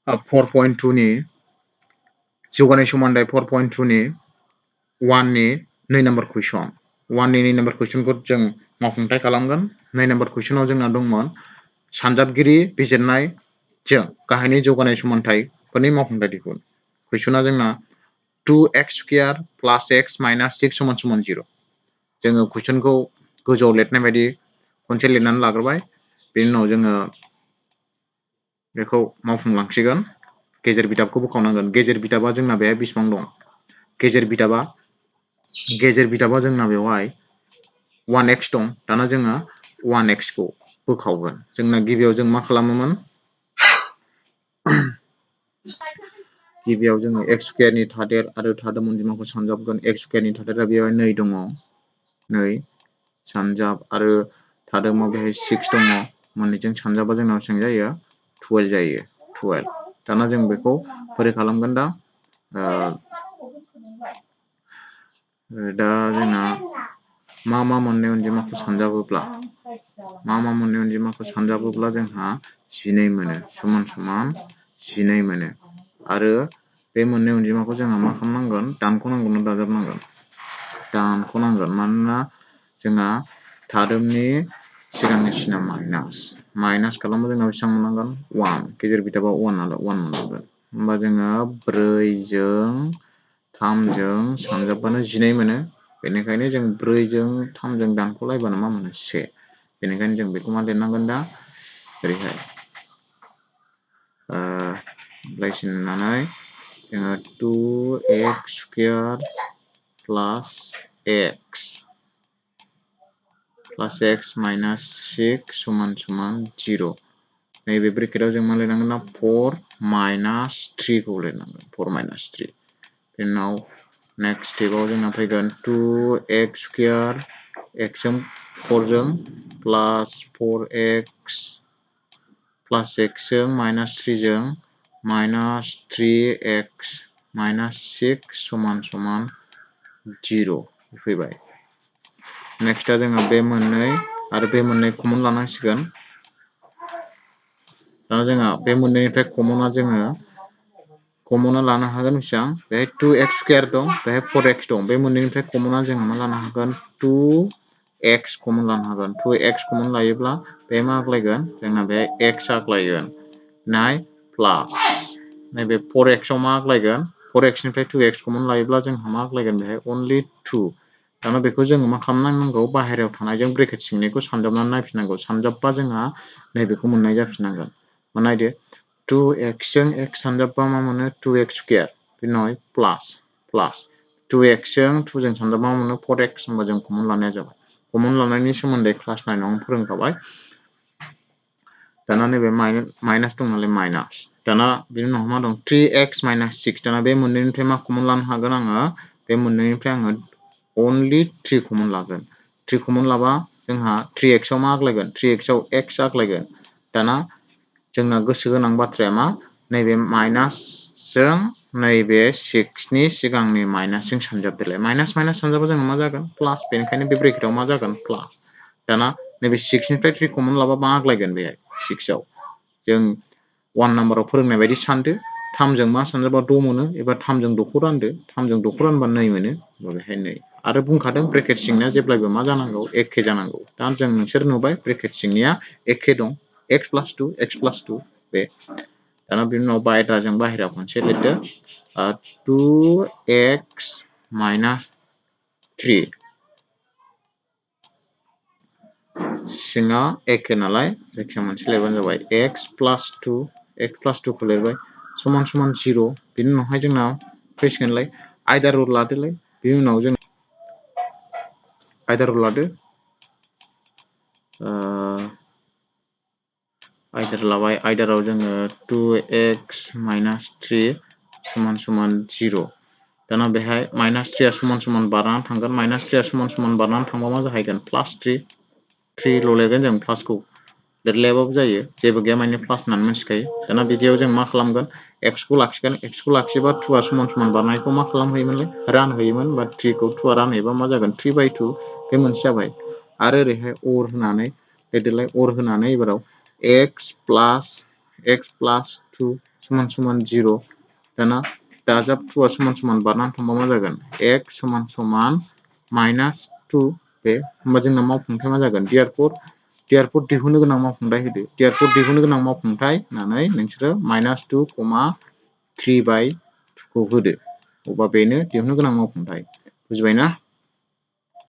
4.2 नि जौगानाय समानथाय 4.2 नि 1 नि 2 नम्बर कुइसन 1 नि 2 नम्बर कुइसनखौ जों मावफुंथाय खालामगोन 2 नम्बर कुइसनाव जोंना दंमोन सानजाबगिरि बिजिरनाय जों गाहायनि जौगानाय समानथायफोरनि मावफुंथाय दिहुन कुइसना जोंना 2x² + x - 6 = 0 जोङो कुइसनखौ गोजौआव लिरनाय बायदि खनसे लिरनानै लाग्रोबाय बेनि उनाव जोङो बेखौ मावफुंलांसिगोन गेजेर बिदाबखौ बोखावनांगोन गेजेर बिदाबा जोंना बेहाय बेसेबां दं गेजेर बिदाबा जोंना बेवहाय 1x दं दाना जोङो 1x खौ बोखावगोन जोंना गिबियाव जों मा खालामोमोन गिबियाव जोङो x² नि थादेर आरो थादोम अनजिमाखौ सानजाबगोन x² नि थादेरा बेवहाय 2 दङ 2 सानजाब आरो थादोमाव बेहाय 6 दङ मोननैजों सानजाबा जोंना बेसेबां जायो 12 जायो 12 दाना जों बेखौ बोरै खालामगोन दा जोंना मा मोननै अनजिमाखौ सानजाबोब्ला जोंहा 12 मोनो समान 12 मोनो आरो बे मोननै अनजिमाखौ जोंहा मा खालामनांगोन दानख'नांगोन ना दाजाबनांगोन दानख'नांगोन मानोना जोंहा थादोमनि सिगांनि सिना माइनास खालामबा जोंना बेसेबां मोननांगोन 1 गेजेर बिदाबा 1 नालाय 1 मोननांगोन होमबा जोङो 4 जों 3 जों सानजाबबानो 12 मोनो बेनिखायनो जों 4 जों 3 जों दानख'लायबानो मा मोनो 1 बेनिखायनो जों बेखौ मा लिरनांगोन दा ओरैहाय लायसिननानै जोङो 2x² + x - 6 = 0 नैबे ब्रेकेटाव जों मा लिरनांगोन ना 4 - 3 खौ लिरनांगोन 4 - 3 बेनि उनाव नेक्स्ट स्टेपआव जोंना फैगोन 2x² x जों 4 जों प्लस 4x प्लस x जों -3 जों -3x - 6 = 0 फैबाय नेक्स्टआ जोङो बे मोननै आरो बे मोननै कमन लानांसिगोन दा जोंहा बे मोननैनिफ्राय कमना लानो हागोन बेसेबां बेहाय 2x² दं बेहाय 4x दं बे मोननैनिफ्राय कमना जोङो मा लानो हागोन 2x कमन लानो हागोन 2x कमन लायोब्ला बे मा आग्लायगोन जोंना बे x आग्लायगोन नाय प्लास नैबे 4x आव मा आग्लायगोन 4x निफ्राय 2x कमन लायोब्ला जोंहा मा आग्लायगोन बेहाय only 2 दाना बेखौ जोङो मा खालामनांगौ बाहेरायाव थानायजों ब्रेकेट सिंनिखौ सानजाबनानै नायफिननांगौ सानजाबबा जोंहा नैबेखौ मोननाय जाफिननांगोन नायदो 2x जों x सानजाबबा मा मोनो 2x² बेनि उनाव प्लास 2x जों 2 जों सानजाबबा मा मोनो 4x होनबा जों कमन लानाया जाबाय कमन लानायनि सोमोन्दै क्लास 9 आव फोरोंखाबाय दाना नैबे माइनास दं नालाय माइनास दाना बेनि उनाव मा दं 3x - 6 दाना बे मोननैनिफ्राय मा कमन लानो हागोन आङो बे मोननैनिफ्राय आङो only 3 कमन लागोन 3 कमन लाबा जोंहा 3x आव मा आग्लायगोन 3x आव x आग्लायगोन दाना जोंना गोसो गोनां बाथ्राया मा नैबे माइनासजों नैबे 6 नि सिगांनि माइनासजों सानजाबदोलाय माइनास सानजाबा जोंना मा जागोन प्लास बेनिखायनो बे ब्रेकेटाव मा जागोन प्लास दाना नैबे 6 निफ्राय 3 कमन लाबा मा आग्लायगोन बेहाय 6 आव जों 1 नाम्बाराव फोरोंनाय बायदि सानदो 3 जों मा सानजाबा 6 मोनो एबा 3 जों 6 खौ रानदो 3 जों 6 खौ रानबा 2 मोनो बेहाय 2 आरो बुंखादों ब्रेकेट सिंनिया जेब्लाबो मा जानांगौ एखे जानांगौ दा जों नोंसोर नुबाय ब्रेकेट सिंनिया एखे दं x + 2 बे दाना बेनि उनाव बायद्राजों बाहेरायाव खनसे लिरदो 2x - 3 सिङा एखे नालाय जायखिया मोनसे लिरबानो जाबाय x + 2 खौ लिरबाय समान 0 बेनि उनावहाय जोंना फैसिगोनलाय आयदा रुल लादोलाय बेनि उनाव जों आयदा रुल लादो आयदार लाबाय आयदाराव जोङो 2x - 3 = 0 दाना बेहाय -3 आ समान बारनानै थांगोन -3 आ समान बारनानै थांबा मा जाहैगोन +3 ल' लिरगोन जों प्लासखौ लिरलायाबाबो जायो जेबो गैया माने प्लास होननानै मिथिखायो दाना बिदियाव जों मा खालामगोन x खौ लाखिगोन x खौ लाखियोबा 2 आ समान बारनायखौ मा खालामहैयोमोनलाय रानहैयोमोन बा 3 खौ 2 आ रानहैयोबा मा जागोन 3/2 बे मोनसे जाबाय आरो ओरैहाय अर होनानै लिरदोलाय अर होनानै एबाराव x + 2 समान समान 0 दाना दाजाब 2 आ समान समान बारनानै थांबा मा जागोन x समान समान -2 बे होमबा जोंना मावफुंथाय मा जागोन therefore दिहुननो गोनां मावफुंथाय होदो therefore दिहुननो गोनां मावफुंथाय होननानै नोंसोरो -2, 3/2 खौ होदो अब्ला बेनो दिहुननो गोनां मावफुंथाय बुजिबायना